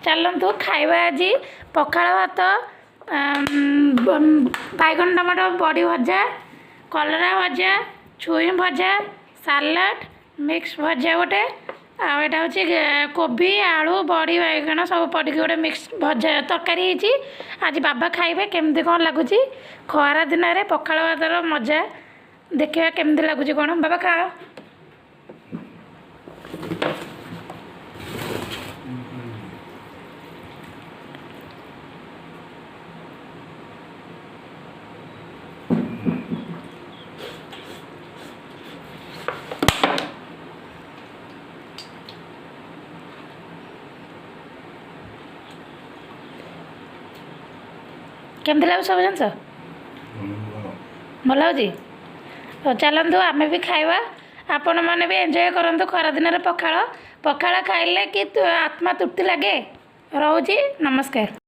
ଚାଲନ୍ତୁ ଖାଇବା। ଆଜି ପଖାଳ ଭାତ, ବାଇଗଣ ଟମାଟୋ ବଡ଼ି ଭଜା, କଲରା ଭଜା, ଛୁଇଁ ଭଜା, ସାଲାଡ଼, ମିକ୍ସ ଭଜା ଗୋଟେ। ଆଉ ଏଇଟା ହେଉଛି କୋବି, ଆଳୁ, ବଡ଼ି, ବାଇଗଣ ସବୁ ପଡ଼ିକି ଗୋଟେ ମିକ୍ସ ଭଜା ତରକାରୀ ହେଇଛି। ଆଜି ବାବା ଖାଇବେ, କେମିତି କ'ଣ ଲାଗୁଛି। ଖରା ଦିନରେ ପଖାଳ ଭାତର ମଜା ଦେଖିବା କେମିତି ଲାଗୁଛି କ'ଣ। ବାବା, ଖାଅ। କେମିତି ଲାଗୁଛି ସବୁ ଜିନିଷ? ଭଲ ଲାଗୁଛି। ହଉ, ଚାଲନ୍ତୁ ଆମେ ବି ଖାଇବା, ଆପଣମାନେ ବି ଏନ୍ଜୟ କରନ୍ତୁ। ଖରାଦିନରେ ପଖାଳ, ପଖାଳ ଖାଇଲେ କି ଆତ୍ମା ତୃପ୍ତି ଲାଗେ। ରହୁଛି, ନମସ୍କାର।